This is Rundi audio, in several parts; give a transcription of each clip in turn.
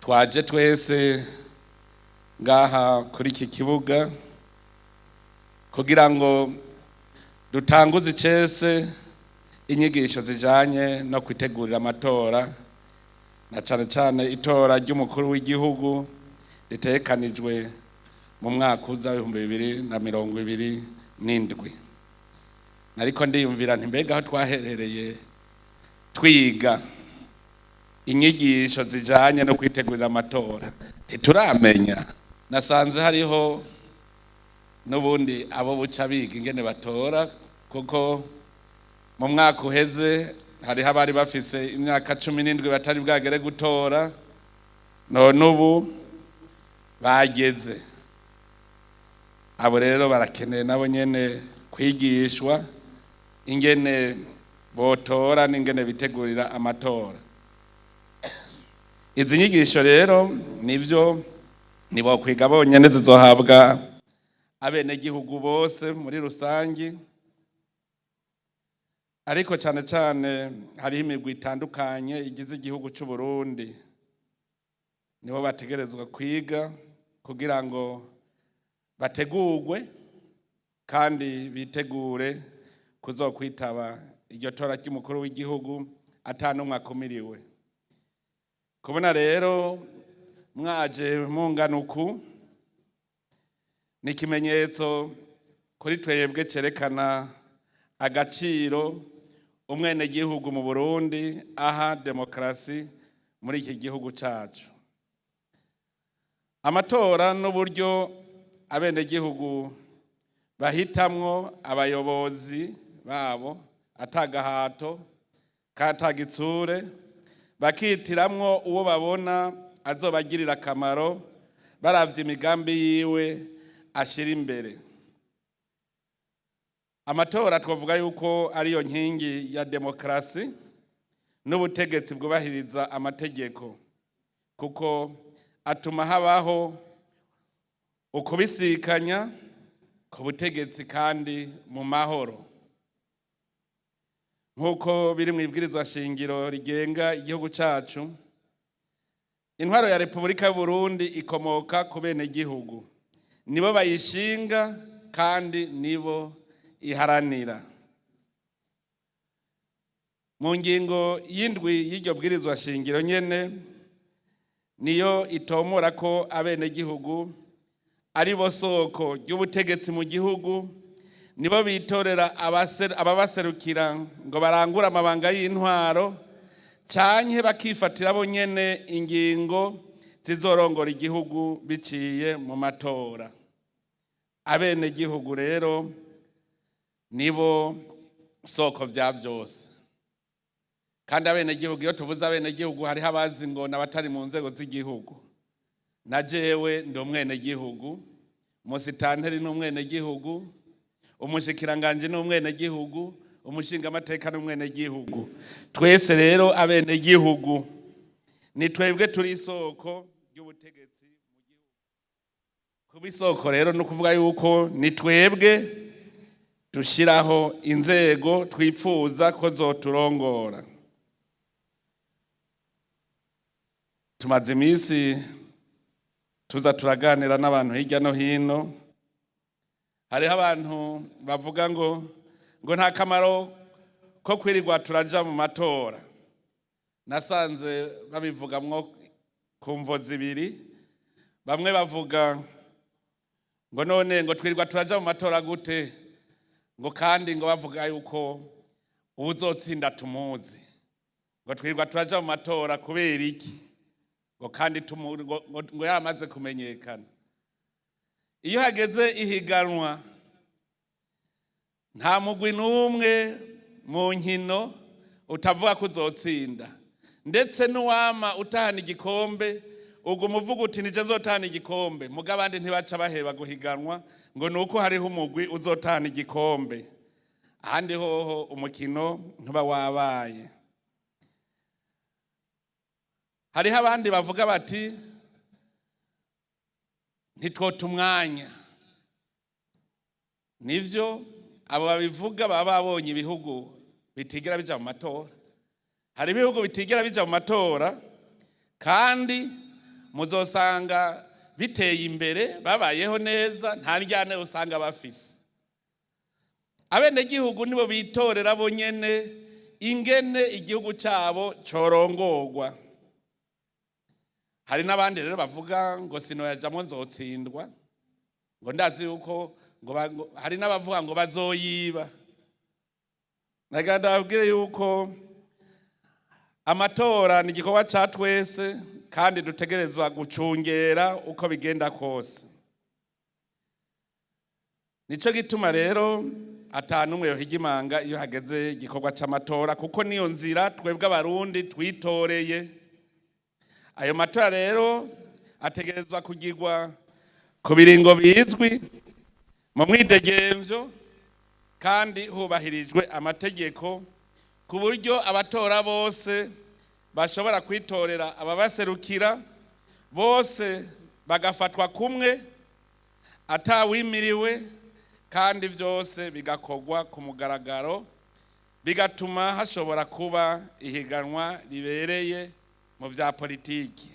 Twaje twese ngaha kuri iki kibuga kugira ngo dutanguze icese inyigisho zijanye no kwitegurira amatora, na cane cane itora ry'umukuru w'igihugu ritegekanijwe mu mwaka uza w'2027. Ariko ndiyumvira nti: mbega aho twaherereye twiga inyigisho zijanye no kwitegurira amatora, ntituramenya? Nasanze hariho n'ubundi abo buca biga ingene batora, kuko mu mwaka uheze hariho abari bafise imyaka 17 batari bwagere gutora, none ubu bageze. Abo rero barakeneye nabo nyene kwigishwa ingene botora n'ingene bitegurira amatora. Izi nyigisho rero nivyo ntibokwiga bonyene, zizohabwa abenegihugu bose muri rusangi, ariko cane cane hariho imigwi itandukanye igize igihugu c'u Burundi, nibo bategerezwa kwiga kugira ngo bategurwe kandi bitegure kuzokwitaba iryo tora ry'umukuru w'igihugu ata n'umwe akumiriwe. Kubona rero mwaje mungana uku ni ikimenyetso kuri twebwe cerekana agaciro umwenegihugu mu Burundi aha demokarasi muri iki gihugu cacu. Amatora n'uburyo abenegihugu bahitamwo abayobozi babo atagahato katagitsure, bakitiramwo uwo babona azobagirira akamaro baravye imigambi yiwe ashira imbere. Amatora twavuga yuko ariyo nkingi ya demokarasi n'ubutegetsi bwubahiriza amategeko, kuko atuma habaho ukubisikanya ku butegetsi kandi mu mahoro, nk'uko biri mu ibwirizwa shingiro rigenga igihugu cacu. Intwaro ya Repubulika y'u Burundi ikomoka ku benegihugu, nibo bayishinga kandi nibo iharanira. Mu ngingo y'indwi y'iryo bwirizwa shingiro nyene niyo itomora ko abenegihugu ari bo soko ry'ubutegetsi mu gihugu, nibo bitorera ababaserukira ngo barangure amabanga y'intwaro, canke bakifatira bo nyene ingingo zizorongora igihugu biciye mu matora. Abenegihugu rero nibo soko vya vyose. Kandi abenegihugu, iyo tuvuze abenegihugu, hariho abazi ngo n'abatari mu nzego z'igihugu. Na jewe ndi umwenegihugu, musitanteri ni umwenegihugu, umushikiranganji ni umwenegihugu, umushingamateka ni umwenegihugu. Twese rero abenegihugu ni twebwe turi isoko ry'ubutegetsi mu gihugu. Kuba isoko rero ni ukuvuga yuko ni twebwe dushyiraho inzego twipfuza ko zoturongora. Tumaze iminsi tuza turaganira n'abantu hirya no hino. Hariho abantu bavuga ngo nta kamaro ko kwirirwa turaja mu matora. Nasanze babivugamwo ku mvo zibiri. Bamwe bavuga ngo: none ngo twirirwa turaja mu matora gute, ngo kandi ngo bavuga yuko uwuzotsinda tumuzi, ngo twirirwa turaja mu matora kubera iki, ngo kandi ngo yamaze kumenyekana? Iyo hageze ihiganwa, nta mugwi n'umwe mu nkino utavuga ko uzotsinda. Ndetse n'uwama utahana igikombe uguma uvuga uti: nije nzotahana igikombe. Muga abandi ntibaca baheba guhiganwa ngo ni uko hariho umugwi uzotahana igikombe. Ahandi hoho umukino ntuba wabaye. Hariho abandi bavuga bati: ntitwota umwanya. Nivyo, abo babivuga baba babonye ibihugu bitigera bija mu matora. Hari ibihugu bitigera bija mu matora kandi Muzosanga biteye imbere, babayeho neza, nta ndyane usanga bafise. Abenegihugu nibo bitorera bonyene ingene igihugu cabo corongorwa. Hari n'abandi rero bavuga ngo sinoyajamwo, nzotsindwa, ngo ndazi yuko ngo hari n'abavuga ngo bazoyiba. Nagira ndababwire yuko amatora ni igikorwa ca twese, kandi dutegerezwa gucungera uko bigenda kose. Nico gituma rero ata n'umwe yohiga imanga iyo hageze igikorwa c'amatora, kuko niyo nzira twebwe Abarundi twitoreye. Ayo matora rero ategerezwa kugirwa ku biringo bizwi, mu mwidegemvyo, kandi hubahirijwe amategeko, ku buryo abatora bose bashobora kwitorera ababaserukira, bose bagafatwa kumwe atawimiriwe, kandi byose bigakorwa ku mugaragaro, bigatuma hashobora kuba ihiganwa ribereye mu vya politiki.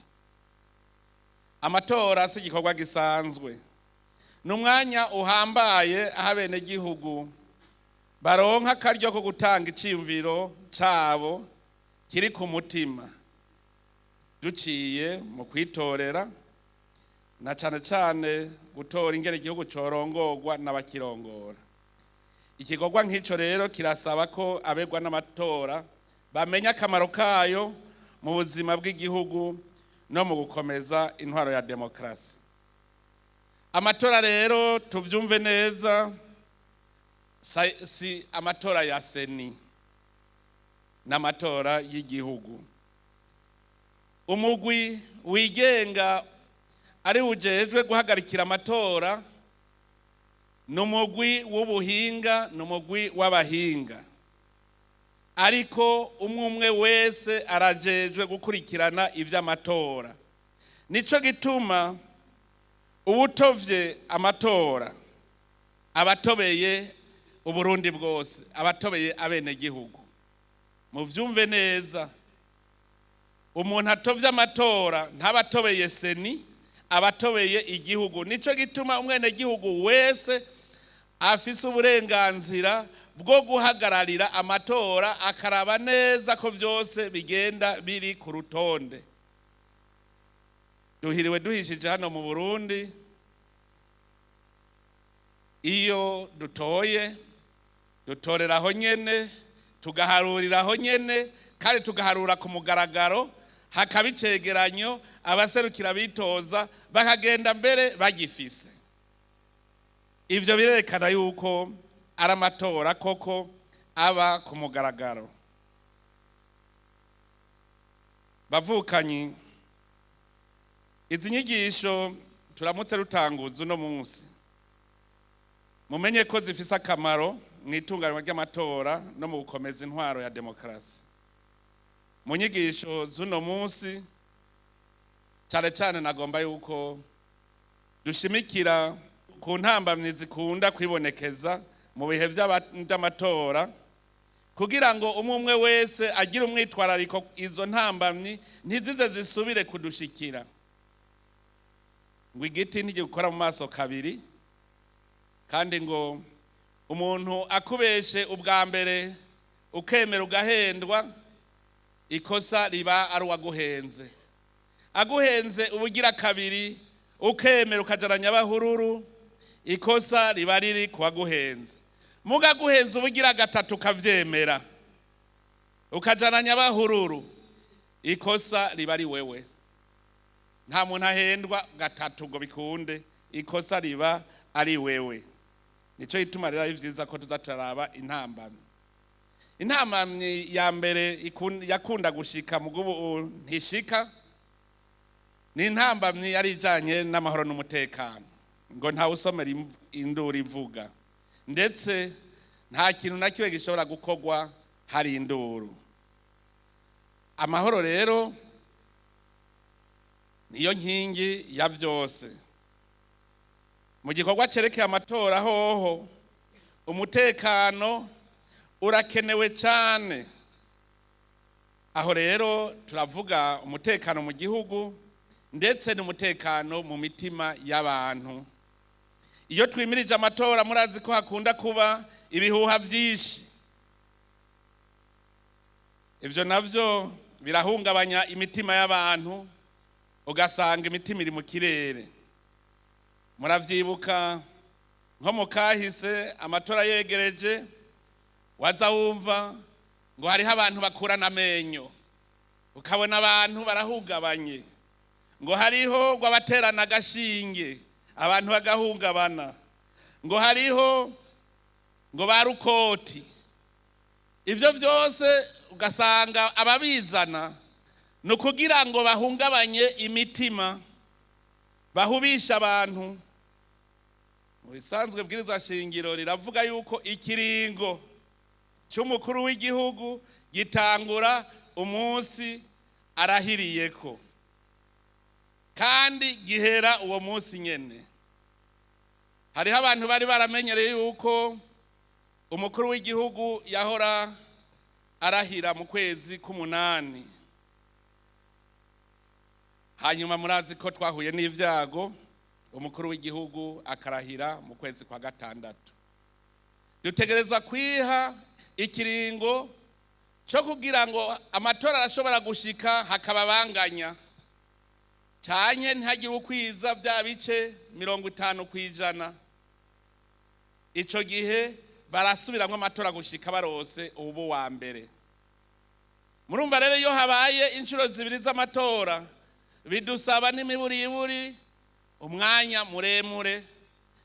Amatora si igikorwa gisanzwe, ni umwanya uhambaye aho abenegihugu baronka akaryo ko gutanga iciyumviro cabo kiri ku mutima, duciye mu kwitorera, na cane cane gutora ingene igihugu corongorwa n'abakirongora. Igikorwa nk'ico rero kirasaba ko abegwa n'amatora bamenya akamaro kayo mu buzima bw'igihugu no mu gukomeza intwaro ya demokarasi. Amatora rero, tuvyumve neza, si amatora ya CENI, n'amatora y'igihugu. Umugwi wigenga ari ujejwe guhagarikira amatora ni umugwi w'ubuhinga, ni umugwi w'abahinga, ariko umwe umwe wese arajejwe gukurikirana ivy'amatora. Nico gituma uwutovye amatora abatobeye Uburundi bwose, abatobeye abenegihugu. Muvyumve neza, umuntu atovye amatora ntabatobeye CENI, abatobeye igihugu. Nico gituma umwenegihugu wese afise uburenganzira bwo guhagararira amatora, akaraba neza ko vyose bigenda biri ku rutonde. Duhiriwe duhishije hano mu Burundi. Iyo dutoye, dutorera aho nyene, tugaharurira aho nyene, kandi tugaharura ku mugaragaro, hakaba icegeranyo, abaserukira bitoza bakagenda mbere bagifise. Ivyo birerekana yuko ari amatora koko aba ku mugaragaro. Bavukanyi, izi nyigisho turamutse rutanguza uno munsi, mumenye ko zifise akamaro mu itunganywa ry'amatora no mu gukomeza intwaro ya demokarasi. Mu nyigisho z'uno munsi, cyane cyane nagomba yuko dushimikira ku ntambamyi zikunda kwibonekeza mu bihe vy'amatora, kugira ngo umwe umwe wese agire umwitwarariko, izo ntambamyi ntizize zisubire kudushikira. Ngo igiti ntigikora mu maso kabiri, kandi ngo umuntu akubeshe ubwa mbere ukemera ugahendwa, ikosa riba ari uwaguhenze. Aguhenze ubugira kabiri ukemera ukajana nyabahururu, ikosa riba riri kuwaguhenze. Muga aguhenze ubugira gatatu ukavyemera ukajana nyabahururu, ikosa riba ari wewe. Nta muntu ahendwa gatatu ngo bikunde, ikosa riba ari wewe. Nico gituma rero ari vyiza ko tuza turaraba intambamyi. Intambamyi ya mbere yakunda gushika, mugubu ntishika, ni intambamyi yari ijanye n'amahoro n'umutekano. Ngo ntawe usomera induru ivuga, ndetse nta kintu na kimwe gishobora gukorwa hari induru. Amahoro rero niyo nkingi ya vyose mu gikorwa cerekeye amatora. Hoho umutekano urakenewe cyane. Aho rero turavuga umutekano mu gihugu. ndetse n'umutekano mu mitima y'abantu. Iyo twimirije amatora, murazi ko hakunda kuba ibihuha byinshi. Ibyo navyo birahungabanya imitima y'abantu, ugasanga imitima iri mu kirere. Muravyibuka nko mu kahise, amatora yegereje, waza wumva ngo hariho abantu bakurana amenyo, ukabona abantu barahungabanye, ngo hariho ngo abaterana agashinge, abantu bagahungabana, ngo hariho ngo ba rukoti. Ibyo byose ugasanga ababizana ni ukugira ngo bahungabanye imitima, bahubishe abantu. Mu bisanzwe, bwirizwa shingiro riravuga yuko ikiringo cy'umukuru w'igihugu gitangura umunsi arahiriyeko, kandi gihera uwo munsi nyene. Hariho abantu bari baramenyereye yuko umukuru w'igihugu yahora arahira mu kwezi k'umunani. Hanyuma murazi ko twahuye n'ibyago, umukuru w'igihugu akarahira mu kwezi kwa gatandatu. Dutegerezwa kwiha ikiringo cyo kugira ngo amatora arashobora gushika hakaba banganya canye ntihagire ukwiza bya bice 50%. Ico gihe barasubiramwo amatora gushika barose ubu wa mbere. Murumva rero, iyo habaye inshuro zibiri z'amatora, bidusaba n'imiburiburi umwanya muremure.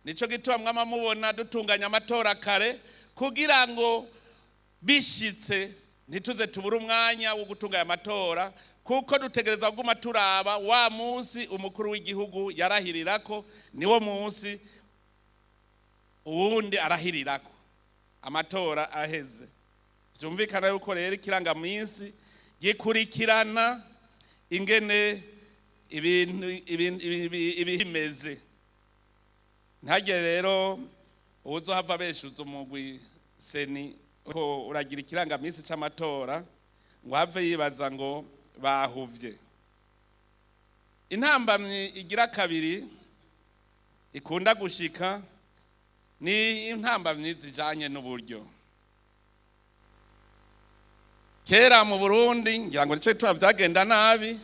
Nico gituma mwama mubona dutunganya amatora kare, kugira ngo bishitse ntituze tubure umwanya wo gutunganya amatora, kuko dutegereza kuguma turaba wa munsi umukuru w'igihugu yarahirirako, niwo munsi uwundi arahirirako amatora aheze. Vyumvikana yuko rero ikirangaminsi gikurikirana ingene ibintu ibimeze. Ntagere rero uwuzohava abeshuza umugwi CENI ko uragira ikirangaminsi c'amatora ngo have yibaza ngo bahuvye. Intambamyi igira kabiri ikunda gushika ni intambamyi zijanye n'uburyo. Kera mu Burundi, ngira ngo nico gituma vyagenda nabi,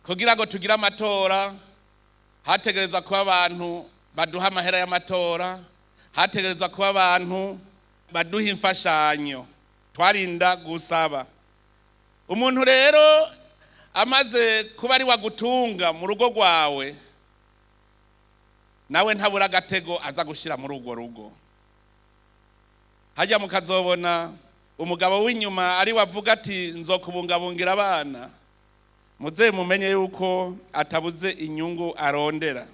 kugira ngo tugire amatora hategerezwa kuba abantu baduha amahera y'amatora, hategerezwa kuba abantu baduha imfashanyo, twarinda gusaba. Umuntu rero amaze kuba ari wagutunga mu rugo rwawe, nawe ntabura agatego aza gushyira muri urwo rugo. Hajya mukazobona umugabo w'inyuma ari wavuga ati: "Nzokubungabungira abana", muze mumenye yuko atabuze inyungu arondera.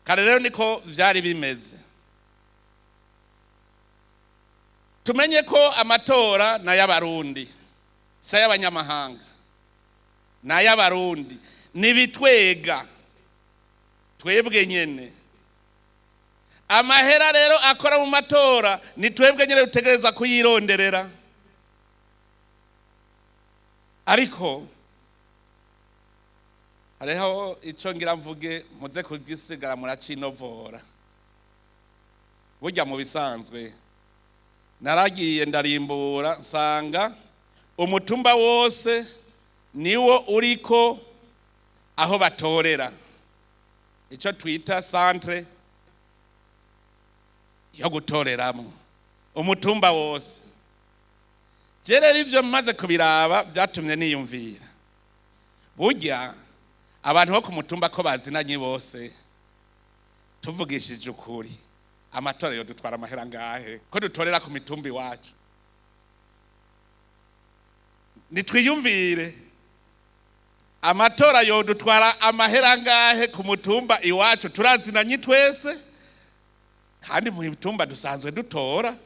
Kare rero niko vyari bimeze. Tumenye ko amatora n'ay'Abarundi, si ay'abanyamahanga, n'ay'Abarundi. Nibitwega twebwe nyene. Amahera rero akora mu matora ni twebwe nyene dutegerezwa kuyironderera. Ariko hariho ico ngira mvuge, muze kugisigara muracinovora. Burya mu bisanzwe naragiye ndarimbura, nsanga umutumba wose niwo uriko aho batorera, icyo twita centre yo gutoreramo, umutumba wose. Je rero ivyo maze kubiraba, vyatumye niyumvira: burya abantu bo ku mutumba ko bazinanye bose, tuvugishije ukuri, amatora yo dutwara amahera ngahe ko dutorera ku mitumba iwacu? Nitwiyumvire, amatora yo dutwara amahera ngahe ku mutumba iwacu? Turazinanye twese, kandi mu mitumba dusanzwe dutora.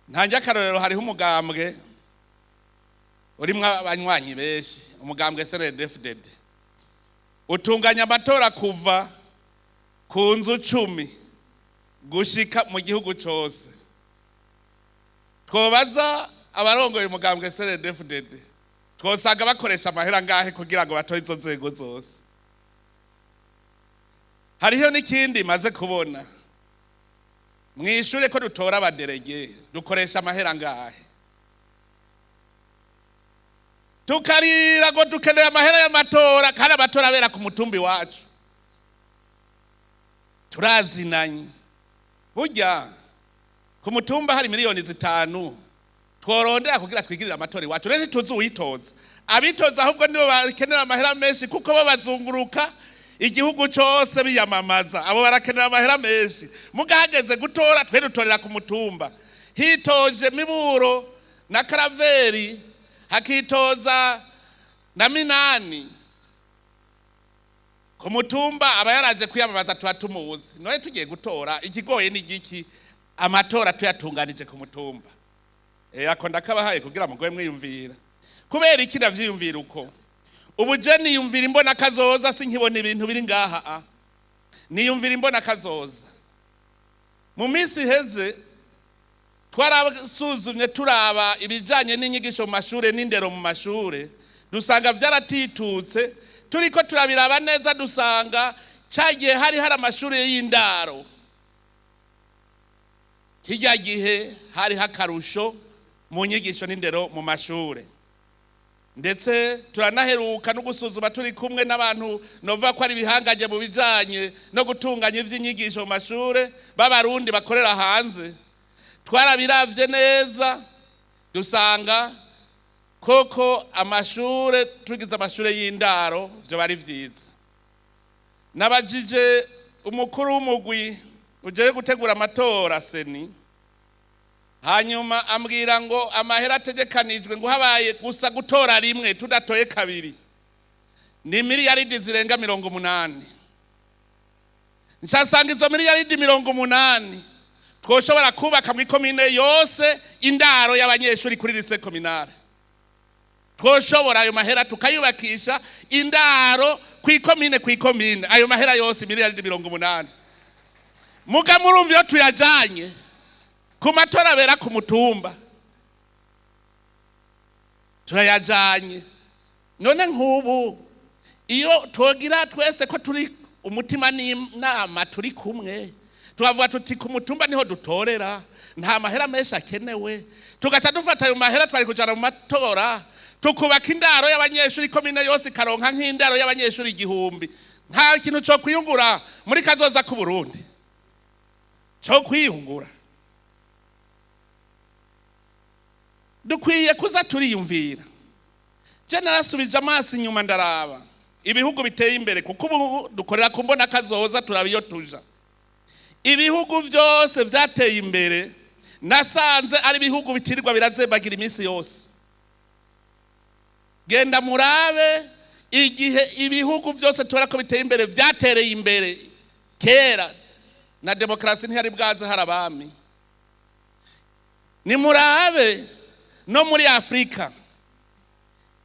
Ntange akarorero: hariho umugambwe urimwo abanywanyi benshi, umugambwe CNDD-FDD, utunganya amatora kuva ku nzu 10 gushika mu gihugu cose. Twobaza abarongoye umugambwe CNDD-FDD. Twosanga bakoresha amahera ngahe kugira ngo batore izo nzego zose? Hariho n'ikindi maze kubona mw'ishure: ko dutora aba délégués, dukoresha amahera ngahe? Tukarira ngo dukeneye amahera y'amatora, kandi amatora abera ku mutumbi wacu, turazinanye. Burya ku mutumba hari miliyoni 5 tworondera kugira twigirire amatora iwacu. Rero ntituzi uwitoza. Abitoza ahubwo nibo bakenera amahera menshi, kuko bo bazunguruka igihugu cose biyamamaza. Abo barakenera amahera menshi. Mugahageze gutora, twe dutorera ku mutumba. Hitoje Miburo na Karaveri, hakitoza na Minani, ku mutumba aba yaraje kwiyamamaza, tuba tumuzi. None tugiye gutora, ikigoye ni igiki? Amatora tuyatunganije ku mutumba. Ako ndakabahaye kugira mugoye mwiyumvira. Kubera iki ndavyiyumvira uko? Ubu je niyumvira imbona kazoza, sinkibona ibintu biri ngaha. A niyumvira imbona kazoza. Mu minsi iheze twarasuzumye, turaba ibijanye n'inyigisho mu mashure n'indero mu mashure, dusanga vyaratitutse. Turiko turabiraba neza, dusanga cagihe hari amashure y'indaro, kirya gihe hariho akarusho mu nyigisho n'indero mu mashure. Ndetse turanaheruka no gusuzuma turi kumwe n'abantu nova ko ari ibihangange mu bijanye no gutunganya ivy'inyigisho mu mashure, b'Abarundi bakorera hanze. Twarabiravye neza, dusanga koko amashure, tugize amashure y'indaro, vyo bari vyiza. Nabajije umukuru w'umugwi ujeje gutegura amatora, CENI, hanyuma ambwira ngo amahera ategekanijwe, ngo habaye gusa gutora rimwe tudatoye kabiri, ni miliyaridi zirenga 80. Nshasanga izo miliyaridi 80 twoshobora kubaka mu ikomine yose indaro y'abanyeshuri kuri lycée communale. Twoshobora ayo mahera tukayubakisha indaro ku ikomine, ku ikomine, ayo mahera yose miliyaridi 80. Muga murumva, iyo tuyajanye ku matora abera ku mutumba, turayajanye. None nk'ubu iyo twogira twese ko turi umutima n'inama, turi kumwe, tukavuga tuti ku mutumba niho dutorera, nta mahera menshi akenewe, tugaca dufata ayo mahera twari kujana mu matora, tukubaka indaro y'abanyeshuri, komine yose ikaronka nk'indaro y'abanyeshuri 1000, nta kintu co kwiyungura muri kazoza k'u Burundi? Co kwiyungura. Dukwiye kuza turiyumvira. Je narasubije amaso inyuma, ndaraba ibihugu biteye imbere, kuko ubu dukorera ku mbona kazoza, turaba iyo tuja. Ibihugu byose vyateye imbere nasanze ari ibihugu bitirirwa birazembagira iminsi yose. Genda murabe igihe ibihugu byose tubona ko biteye imbere vyatereye imbere. Kera na demokarasi ntiyari bwaze, hari abami. Nimurabe no muri Afurika,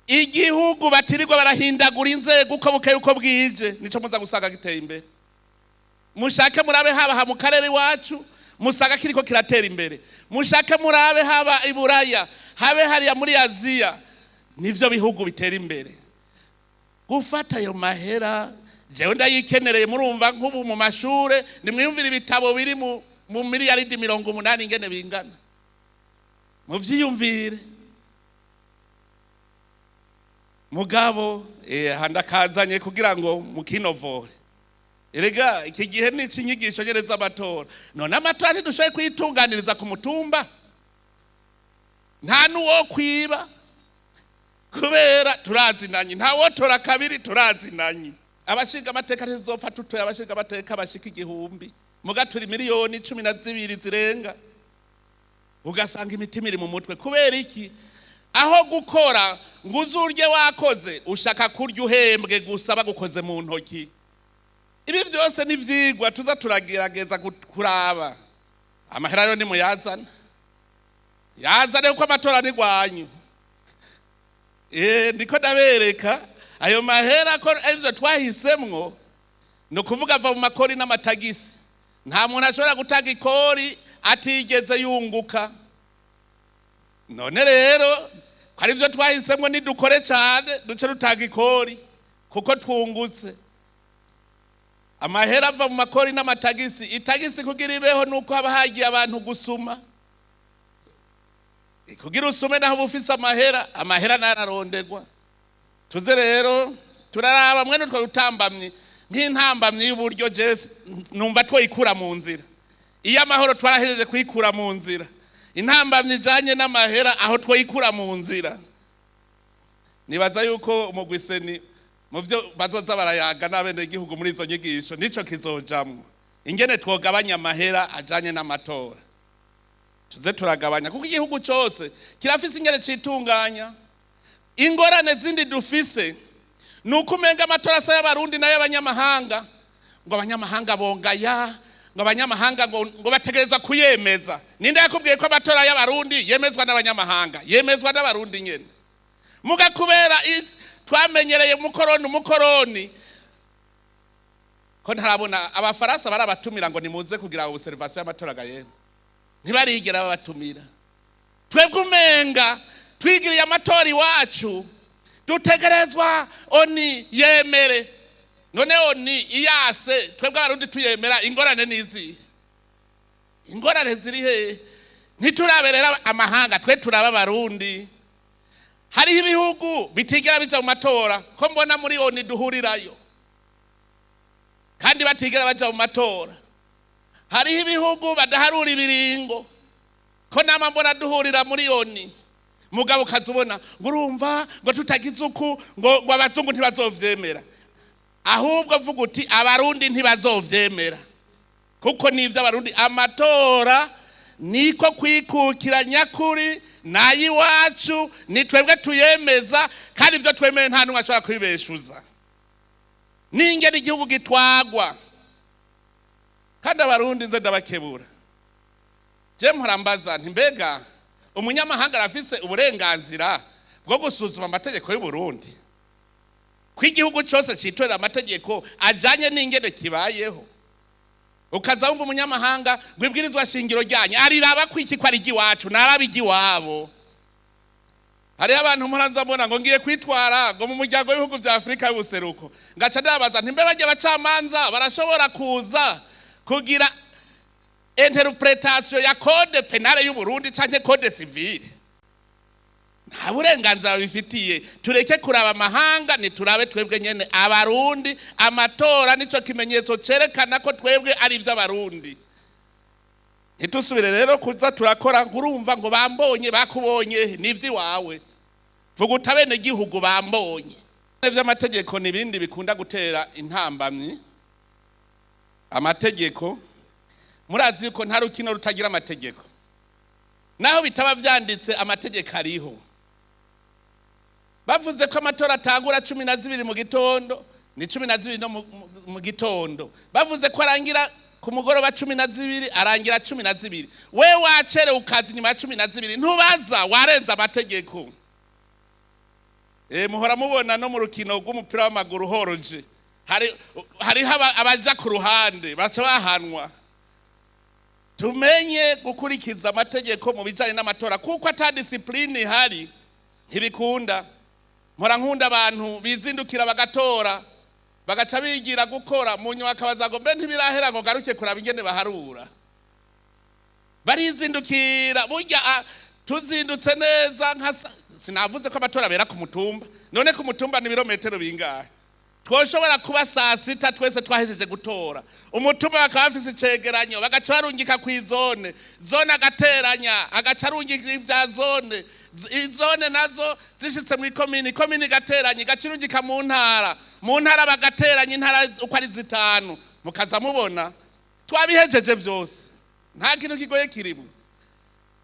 igihugu batirirwa barahindagura inzego uko bukeye uko bwije, nico muza gusanga giteye imbere. Mushake murabe haba mu karere iwacu, musanga kiriko kiratera imbere. Mushake murabe haba i Buraya, habe hariya muri Aziya, nivyo bihugu bitera imbere. Gufata ayo mahera, jewe ndayikenereye. Murumva, nk'ubu mu mashure, nimwiyumvire ibitabo biri mu miliyaridi 80 ingene bingana, muvyiyumvire. Mugabo handakazanye kugira ngo mukinovore. Erega iki gihe ni icinyigisho nyene z'amatora. None amatora ntidushoboye kuyitunganiriza ku mutumba? Nta n'uwo kwiba kubera turazinanye, nta wotora kabiri, turazinanye. Abashinga amateka, ntizopfa tutoye abashinga amateka bashika 1000, muga turi miliyoni 12 zirenga. Ugasanga imitima iri mu mutwe. Kubera iki? Aho gukora ngo uzurye wakoze, ushaka kurya uhembwe gusa, bagukoze mu ntoki. Ibi byose ni ivyigwa tuza turagerageza kuraba. Amahera rero nimuyazana, yazane, kuko amatora ni gwanyu. Ndiko ndabereka ayo mahera ko ivyo twahisemwo, ni ukuvuga ava mu makori n'amatagisi. Nta muntu ashobora gutanga ikori atigeze yunguka. None rero Ko ari byo twahisemo, nidukore cyane duce rutanga ikori kuko twungutse. Amahera ava mu makori n'amatagisi. Itagisi kugira ibeho nuko haba hagiye abantu gusuma. Kugira usume naho uba ufise amahera, amahera nararondegwa. Tuze rero turaraba mwene utwo rutambamyi, nk'intambamyi y'uburyo. Jese numva twoyikura mu nzira. Iyo amahoro twarahejeje kuyikura mu nzira, intambamyi ijanye n'amahera aho twoyikura mu nzira. Nibaza yuko umugwi CENI mu byo bazoza barayaga n'abenegihugu muri izo nyigisho, nico kizojamwo, ingene twogabanya amahera ajanye n'amatora. Tuze turagabanya kuko igihugu cose kirafise ingene citunganya. Ingorane zindi dufise ni uko umenga amatora asa y'Abarundi n'ay'abanyamahanga, ngo abanyamahanga bongaya, ngo abanyamahanga ngo bategereza kuyemeza. Ninde yakubwiye ko amatora y'Abarundi yemezwa n'abanyamahanga? Yemezwa n'Abarundi nyene. Muga kubera twamenyereye umukoroni, umukoroni ko ntarabona Abafaransa barabatumira ngo nimuze kugira observation y'amatora gayemwe, ntibarigera babatumira. Twebwe umenga twigiriye amatora iwacu, dutegerezwa ONU yemere. None ONU iyase, twebwe Abarundi tuyemera, ingorane nizihe? Ingorane ziri hehe? Ntituraberera amahanga, twe turaba Abarundi. Hariho ibihugu bitigera bija mu matora, ko mbona muri ONU duhurirayo kandi batigera baja mu matora. Hariho ibihugu badaharura ibiringo, ko nama mbona duhurira muri ONU. Mugabo ukaza ubona ngo urumva ngo tutagize uku, ngo abazungu ntibazovyemera. Ahubwo vuga uti Abarundi ntibazovyemera, kuko nivyo Abarundi. Amatora niko kwikukira nyakuri, nayiwacu, ni twebwe tuyemeza, kandi ivyo twemeye nta n'umwe ashobora kubibeshuza. N'ingene igihugu gitwagwa. Kandi Abarundi nze ndabakebura, je mpora nti: mbega umunyamahanga arafise uburenganzira bwo gusuzuma amategeko y'u Burundi, ko igihugu cyose citorera amategeko ajanye n'ingene kibayeho? Ukaza wumva umunyamahanga ngo ibwirizwa shingiro ryanyu ariraba ko iki, ko ari iry'iwacu, naraba iry'iwabo. Hariho abantu mpora mbona ngo ngiye kwitwara ngo mu muryango w'ibihugu vya Afurika y'Ubuseruko, ngaca ndabaza nti: mbe barya abacamanza barashobora kuza kugira interprétation ya code pénal y'u Burundi canke code civil? Nta burenganzira babifitiye. Tureke kuraba amahanga, niturabe twebwe nyene Abarundi. Amatora nico kimenyetso cerekana ko twebwe ari ivy'Abarundi. Ntitusubire rero kuza turakora ngo urumva ngo bambonye, bakubonye n'ivy'iwawe. Vuga uti abenegihugu bambonye. Vy'amategeko n'ibindi bikunda gutera intambamyi. Amategeko, murazi yuko nta rukino rutagira amategeko. Naho bitaba vyanditse, amategeko ariho. Bavuze ko amatora atangura 12 mu gitondo, ni 12 no mu gitondo. Bavuze ko arangira ku mugoroba 12, arangira 12. We wacerewe ukaza inyuma ya 12, ntubaza, warenza amategeko. Muhora mubona no mu rukino rw'umupira w'amaguru horoje, hariho abaja ku ruhande baca bahanwa. Tumenye gukurikiza amategeko mu bijanye n'amatora, kuko ata discipline ihari ntibikunda. Mpora nkunda abantu bizindukira bagatora, bagaca bigira gukora, mu nyuma akabaza ngo mbe ntibirahera, ngo ngaruke kuraba ingene baharura. Barizindukira burya. Tuzindutse neza nka sinavuze ko amatora abera ku mutumba. None ku mutumba ni ibirometero bingahe? Twoshobora kuba saa sita twese twahejeje gutora. Umutumba bakaba bafise icegeranyo, bagaca barungika ku izone, zone agateranya, agaca arungika ivya zone, izone nazo zishitse mu ikomini, ikomini igateranya, igaca irungika mu ntara, mu ntara bagateranya intara uko ari zitanu, mukaza mubona twabihejeje vyose. Nta kintu kigoye kirimo.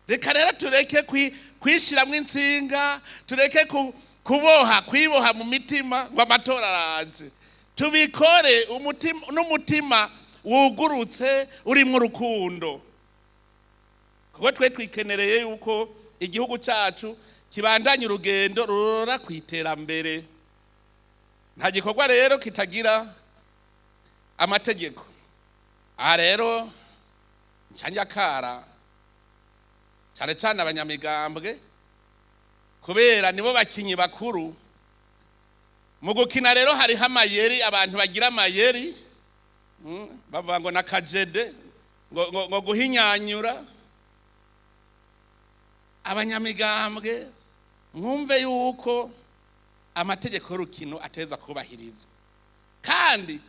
Reka rero tureke kwishiramwo intsinga, tureke kuboha, kwiboha mu mitima ngo amatora araje. Tubikore umutima n'umutima wugurutse urimwo urukundo, kuko twe twikenereye yuko igihugu cyacu kibandanya urugendo rurora ku iterambere. Nta gikorwa rero kitagira amategeko. Aha rero ncanjakara cyane cyane abanyamigambwe. Kubera nibo bakinyi bakuru. Mu gukina rero hariho amayeri, abantu bagira amayeri, bavuga ngo nakajede, ngo guhinyanyura. Abanyamigambwe, mwumve yuko amategeko y'urukino ateza kubahirizwa, kandi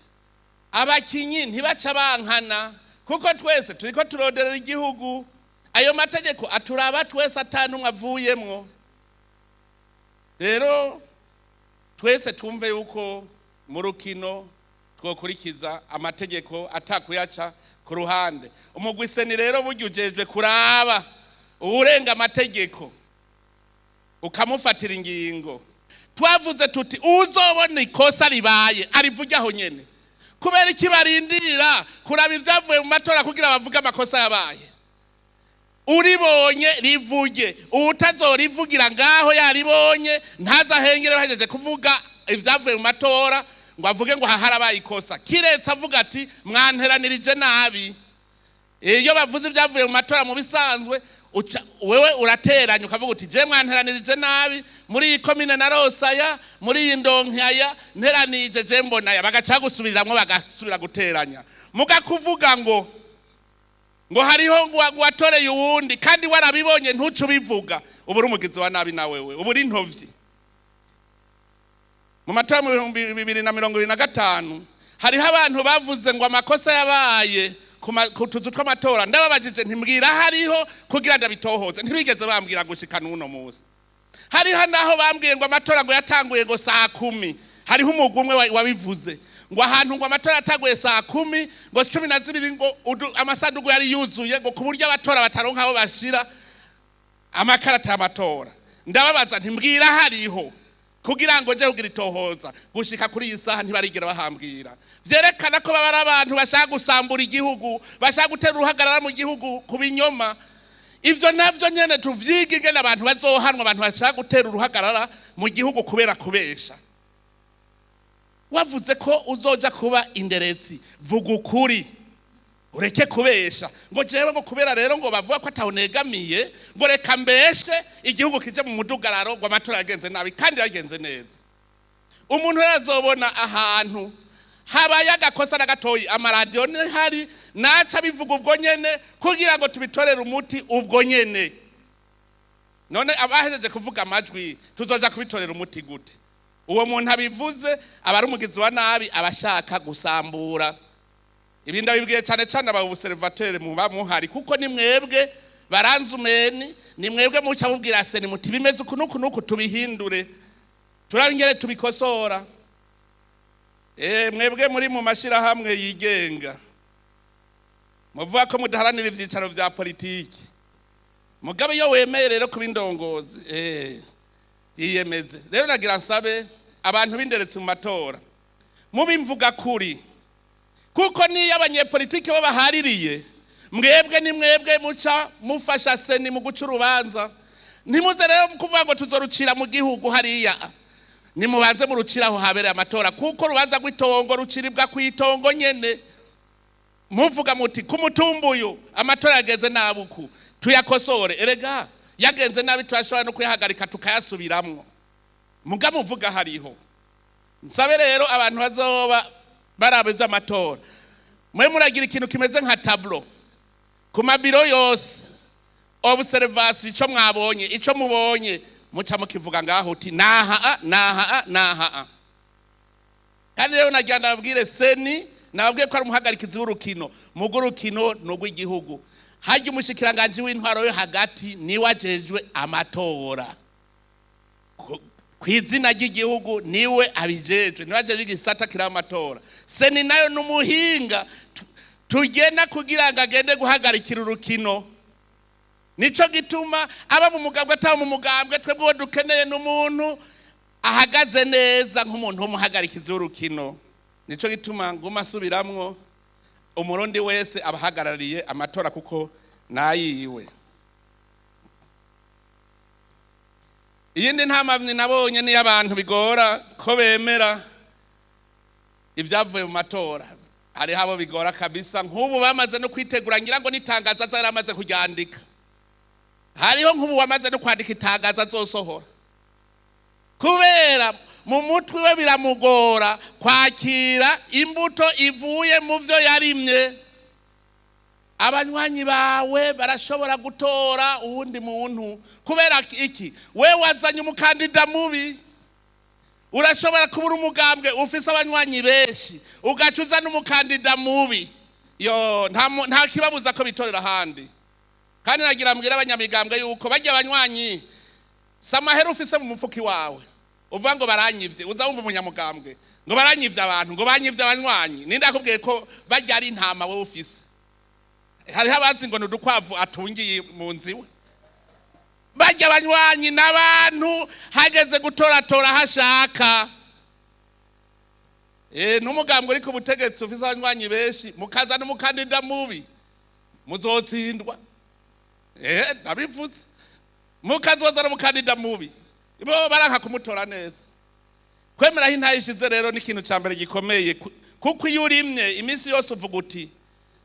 abakinyi ntibaca bankana, kuko twese turiko turoderera igihugu. Ayo mategeko aturaba twese, atanumwe avuyemwo. Rero twese twumve yuko mu rukino twokurikiza amategeko atakuyaca ku ruhande. Umugwi CENI rero burya ujejwe kuraba uwurenga amategeko, ukamufatira ingingo. Twavuze tuti uzobona ikosa ribaye arivuge aho nyene. Kubera iki barindira kuraba ibyavuye mu matora kugira bavuge amakosa yabaye? Uribonye rivuge. Uwutazorivugira ngaho yaribonye, ntazahengere bahejeje kuvuga ibyavuye mu matora ngo avuge ngo haharabaye ikosa, kiretse avuga ati mwanteranirije nabi. Iyo bavuze ibyavuye mu matora, mu bisanzwe wewe urateranya, ukavuga uti je mwanteranirije nabi, muri iyi komine narosaya, muri iyi ndonkaya nteranije je mbonaya. Bagaca gusubiriramwo, bagasubira guteranya. Mugakuvuga ngo hariho ngo watoreye uwundi kandi warabibonye, ntuce ubivuga, uba uri umugizi wa nabi na wewe, uba uri intovyi. Mu matora mu 2025 hariho abantu bavuze ngo amakosa yabaye ku tuzu tw'amatora. Ndababajije ntimbwira hariho kugira ndabitohoze, ntibigeze bambwira gushika n'uno munsi. Hariho naho bambwiye ngo amatora ngo yatanguye ngo saa 10. Hariho umugwi umwe wabivuze ngo ahantu ngo amatora yatanguye saa 10, ngo 12 ngo amasanduku yari yuzuye, ngo ku buryo abatora bataronka aho bashira amakarata y'amatora. Ndababaza ntimbwira hariho kugira ngo nje kugira itohoza. Gushika kuri iyi saha ntibarigera bahambwira. Vyerekana ko baba ari abantu bashaka gusambura igihugu, bashaka gutera uruhagarara mu gihugu ku binyoma. Ivyo navyo nyene tuvyige, ingene abantu bazohanwa, abantu bashaka gutera uruhagarara mu gihugu kubera kubesha. Wavuze ko uzoja kuba inderetsi, vuga ukuri, ureke kubesha ngo jewe ngo kubera rero ngo bavuga ko atawunegamiye, ngo reka mbeshe igihugu kije mu mudugararo, ngo amatora yagenze nabi kandi yagenze neza. Umuntu rero azobona ahantu habaye agakosa na gatoyi, amaradiyo ntihari, naca bivuga ubwo nyene kugira ngo tubitorere umuti ubwo nyene. None abahejeje kuvuga amajwi, tuzoja kubitorera umuti gute? Uwo muntu abivuze aba ari umugizi wa nabi, aba ashaka gusambura. Ibi ndabibwiye cyane cyane aba observateurs muba muhari, kuko ni mwebwe baranzumeni, ni mwebwe muca mubwira CENI muti bimeze uku nuku nuku, tubihindure, turabe ingene tubikosora. Mwebwe muri mu mashirahamwe yigenga, muvuga ko mudaharanira ivyicaro vya politiki, mugabe iyo wemeye rero kuba indongozi, yiyemeze. Rero nagira nsabe abantu b'inderetsi mu matora, mubimvuga kuri, kuko niyo abanyepolitiki bo bahaririye, mwebwe ni mwebwe muca mufasha CENI mu guca urubanza. Ntimuze rero kuvuga ngo tuzorucira mu gihugu hariya. Nimubanze murucira aho habereye amatora, kuko urubanza rw'itongo ruciribwa ku itongo nyene. Muvuga muti ku mutumba uyu amatora yagenze nabi uku, tuyakosore. Erega yagenze nabi turashobora no kuyahagarika tukayasubiramwo, muga muvuga hariho. Nsabe rero abantu bazoba baraba ivy'amatora, mwe muragira ikintu kimeze nka tableau ku mabiro yose, observation, ico mwabonye, ico mubonye muca mukivuga ngaho, uti naha a, naha a, naha a. Kandi rero nagira ndababwire, CENI nababwiye ko ari umuhagarikizi w'urukino, mugo urukino ni urw'igihugu. Harya umushikiranganji w'intwaro yo hagati niwe ajejwe amatora ku izina ry'igihugu, niwe abijejwe, niwe ajejwe igisata kiri amatora. CENI nayo ni umuhinga tugena kugira ngo agende guhagarikira urukino. Nico gituma aba mu mugambwe, ataba mu mugambwe, twebwe uwo dukeneye n'umuntu ahagaze neza nk'umuntu w'umuhagarikizi w'urukino. Nico gituma nguma asubiramwo, Umurundi wese abahagarariye amatora kuko nayiwe. Iyindi ntamamyi nabonye niyo abantu bigora ko bemera ibyavuye mu matora. Hariho abo bigora kabisa, nk'ubu bamaze no kwitegura, ngira ngo n'itangazo aza yaramaze kuryandika. Hariho nk'ubu wamaze no kwandika itangazo azosohora. Kubera mu mutwe we biramugora kwakira imbuto ivuye mu byo yarimye. Abanywanyi bawe barashobora gutora uwundi muntu kubera iki? We wazanye umukandida mubi. Urashobora kubura umugambwe ufise abanywanyi benshi, ugaca uzana umukandida mubi. Yo, nta kibabuza ko bitorera ahandi. Kandi nagira mbwira abanyamigambwe yuko bajya abanywanyi si amahera ufise mu mufuki wawe uvuga ngo baranyivye. Uza wumva umunyamugambwe ngo baranyivye abantu, ngo banyivye abanywanyi. Ninde akubwiye ko bajya ari intama wowe ufise? Hariho abazi ngo ni udukwavu atungiye mu nzu iwe. Bajya abanywanyi n'abantu hageze gutoratora hashaka. N'umugambwe uri ku butegetsi ufise abanywanyi benshi, mukazana umukandida mubi, muzotsindwa. Ndabivuze. Mukazozana umukandida mubi, bo baranka kumutora neza. Kwemera aho intahe ishize rero ni ikintu cya mbere gikomeye, kuko iyo urimye iminsi yose uvuga uti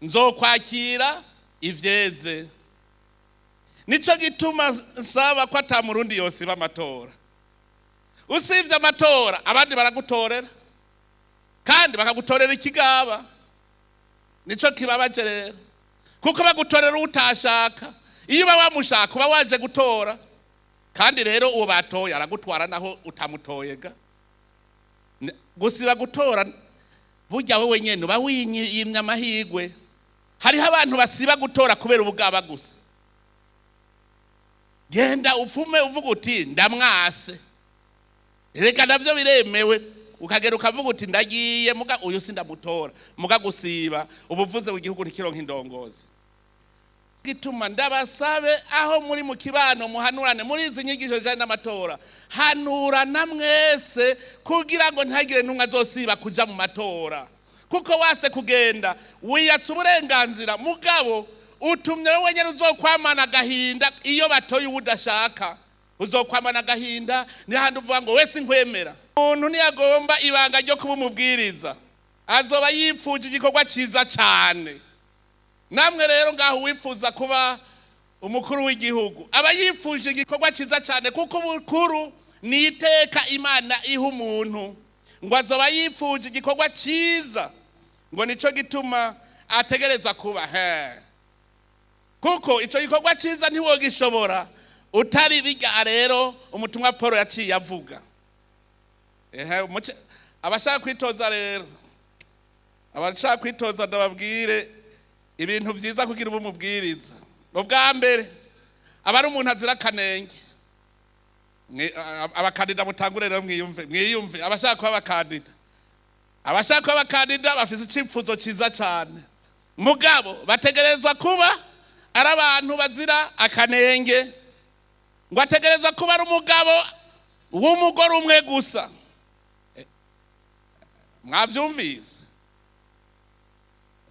nzokwakira ivyeze. Nico gituma nsaba ko ata murundi yosiba amatora. Usibye amatora, abandi baragutorera, kandi bakagutorera ikigaba. Nico kibabaje rero, kuko bagutorera utashaka. Iyo uba wamushaka, uba waje gutora. Kandi rero uwo batoye aragutwara naho utamutoye ga. Gusiba gutora, burya wowe nyene uba wiyimye amahirwe. Hariho abantu basiba gutora kubera ubugaba gusa. Genda upfume uvuga uti ndamwase, reka navyo biremewe. Ukagera ukavuga uti ndagiye, muga uyu sindamutora. Muga gusiba, ubuvuze igihugu ntikironka indongozi. Gituma ndabasabe, aho muri mu kibano, muhanurane muri izi nyigisho zijanye n'amatora. Hanurana mwese kugira ngo ntihagire n'umwe azosiba kuja mu matora, kuko wase kugenda wiyatsa uburenganzira, mugabo utumye wowe nyene uzokwamana agahinda. Iyo batoye uwo udashaka, uzokwamana agahinda. Ni hahandi uvuga ngo wese nkwemera. Umuntu ntiyagomba ibanga ryo kuba umubwiriza, azoba yipfuje igikorwa ciza cane. Namwe rero ngaho, uwifuza kuba umukuru w'igihugu aba yipfuje igikorwa cyiza cyane, kuko ubukuru ni iteka Imana iha umuntu. Ngo azoba yipfuje igikorwa cyiza, ngo nicyo gituma ategereza kuba he, kuko icyo gikorwa cyiza ntiwogishobora utari bijya. Rero umutumwa Paul yaciye avuga. Ehe, abashaka kwitoza rero, abashaka kwitoza, ndababwire ibintu byiza kugira ube umubwiriza. Ubwa mbere, aba ari umuntu azira akanenge. Abakandida mutangure rero mwiyumve, mwiyumve. Abashaka kuba abakandida, abashaka kuba abakandida bafise icipfuzo ciza cyane, mugabo bategerezwa kuba ari abantu bazira akanenge. Ngo ategerezwa kuba ari umugabo w'umugore umwe gusa. Mwavyumvise?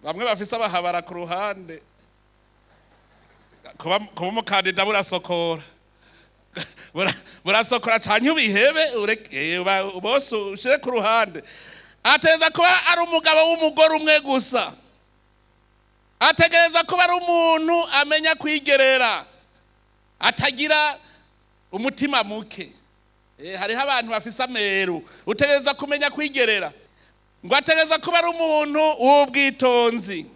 Bamwe bafise abahabara ku ruhande, kuba umukandida burasokora. Burasokora canke ubihebe, ureke bose ushire ku ruhande. Ategereza kuba ari umugabo w'umugore umwe gusa. Ategereza kuba ari umuntu amenya kwigerera, atagira umutima muke. Hariho abantu bafise ameru. Utegereza kumenya kwigerera. Ngo ategereza kuba ari umuntu w'ubwitonzi.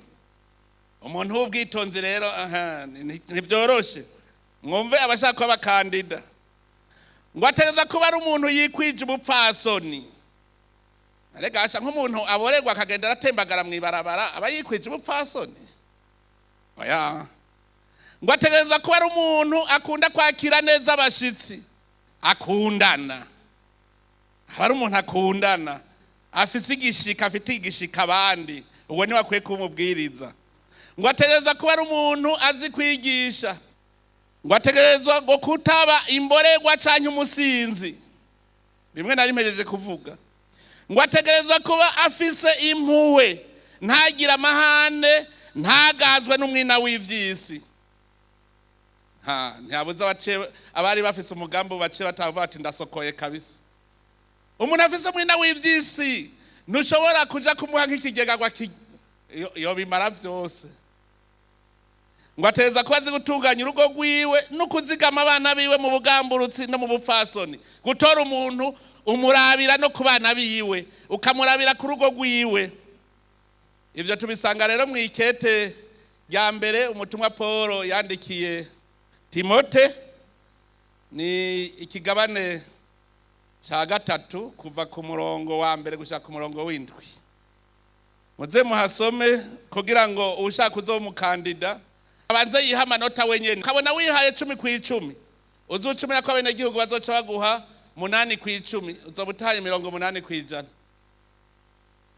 Umuntu w'ubwitonzi rero, aha ntibyoroshe. Mwumve, abashaka kuba abakandida, ngo ategereza kuba ari umuntu yikwije ubupfasoni. Arega asha, nk'umuntu aborerwa akagenda aratembagara mw'ibarabara, aba yikwije ubupfasoni? Oya. Ngo ategereza kuba ari umuntu akunda kwakira neza abashitsi, akundana. Aba ari umuntu akundana, afise igishika, afite igishika abandi. Uwo niwe akwiye kumubwiriza. Ngo ategereza kuba ari umuntu azi kwigisha. Ngo ategerezwa ngo kutaba imborerwa canke umusinzi, bimwe nari mpejeje kuvuga. Ngo ategerezwa kuba afise impuhwe, ntagire amahane, ntagazwe n'umwina w'ivy'isi. Ha, ntiyabuze abace abari bafise umugambi bace batavuga bati ndasokoye kabisa. Umuntu afise umwina w'ivy'isi, ntushobora kuja kumuha nk'ikigega ngo yo bimara vyose. Ngo ateza kuba azi gutunganya urugo rwiwe no kuzigama abana biwe mu bugamburutsi no mu bupfasoni. Gutora umuntu umurabira no ku bana biwe, ukamurabira ku rugo rwiwe. Ibyo tubisanga rero mu ikete rya mbere umutumwa Paul yandikiye Timote, ni ikigabane cya 3 kuva ku murongo wa 1 gushika ku murongo w'7. Muze muhasome kugira ngo ushaka uzoba umukandida abanze yiha amanota wenyene. Ukabona wihaye 10 ku 10, uzucumenya ko abenegihugu bazoca baguha 8 ku 10, uzoba utahaye 80%.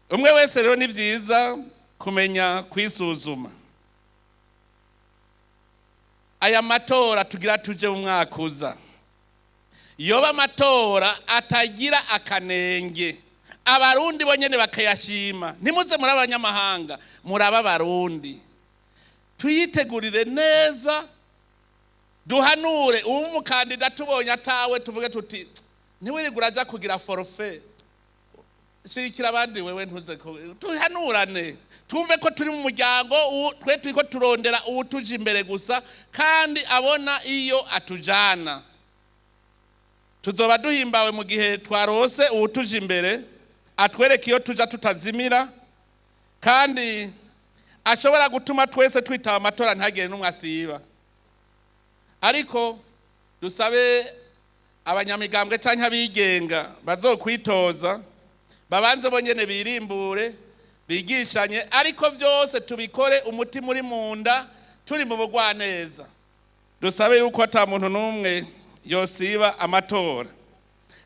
Umwe wese rero ni vyiza kumenya kwisuzuma. Aya matora tugira tuje mu mwaka uza, yoba amatora atagira akanenge, Abarundi bonyene bakayashima. Ntimuze muri abanyamahanga, muraba Abarundi. Tuyitegurire neza, duhanure ubu umukandida tubonye atawe, tuvuge tuti ntiwirirwe uraja kugira forfait, shirikira abandi, wewe ntuze. Tuhanurane, twumve ko turi mu muryango, twe turiko turondera uwutuje imbere gusa kandi abona iyo atujana. Tuzoba duhimbawe mu gihe twarose uwutuje imbere atwereka iyo tuja tutazimira, kandi ashobora gutuma twese twitaba amatora, ntagire n'umwe asiba. Ariko dusabe abanyamigambwe canke abigenga bazokwitoza babanze bonyene birimbure, bigishanye, ariko vyose tubikore umutima uri mu nda, turi mu bugwaneza. Dusabe yuko ata muntu n'umwe yosiba amatora,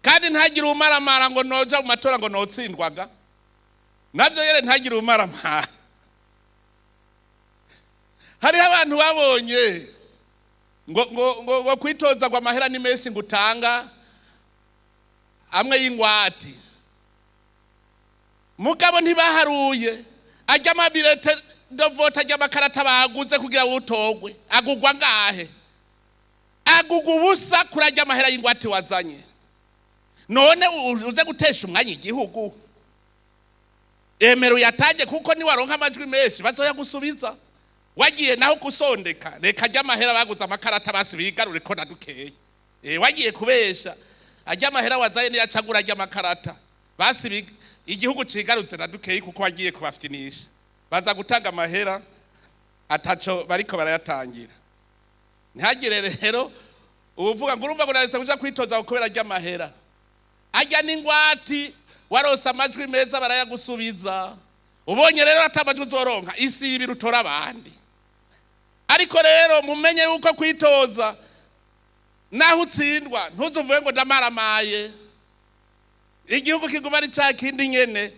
kandi ntagire umaramara ngo noja mu matora ngo notsindwaga navyo yere, ntagire umaramara. Hariho abantu babonye ngo kwitoza ngo amahera ni menshi, ngo utanga amwe y'ingwati, mugabo ntibaharuye ajya ama bulletins de vote, ajya amakarata baguze kugira wutogwe, agugwa ngahe? Agugwa ubusa kuri ajya amahera y'ingwate wazanye. None uze gutesha umwanya igihugu? Emera uyatange, kuko niwaronka amajwi menshi bazoyagusubiza. Wagiye naho gusondeka, reka ajya amahera baguze amakarata basi bigarure ko na dukeya. Wagiye kubesha, ajya amahera wazaye niyo acagura ajya amakarata, basi igihugu cigarutse na dukeyi, kuko wagiye kubafyinisha. Baza gutanga amahera ataco bariko barayatangira. Ntihagire rero uvuga ngo urumva ngo naretse kuja kwitoza kubera ajya amahera. Ajya n'ingwati, warose amajwi meza barayagusubiza. Ubonye rero ata amajwi uzoronka, isi ibiri utora abandi. Ariko rero mumenye yuko kwitoza, naho utsindwa, ntuzuvuge ngo ndamaramaye. Igihugu kiguma ari ca kindi nyene.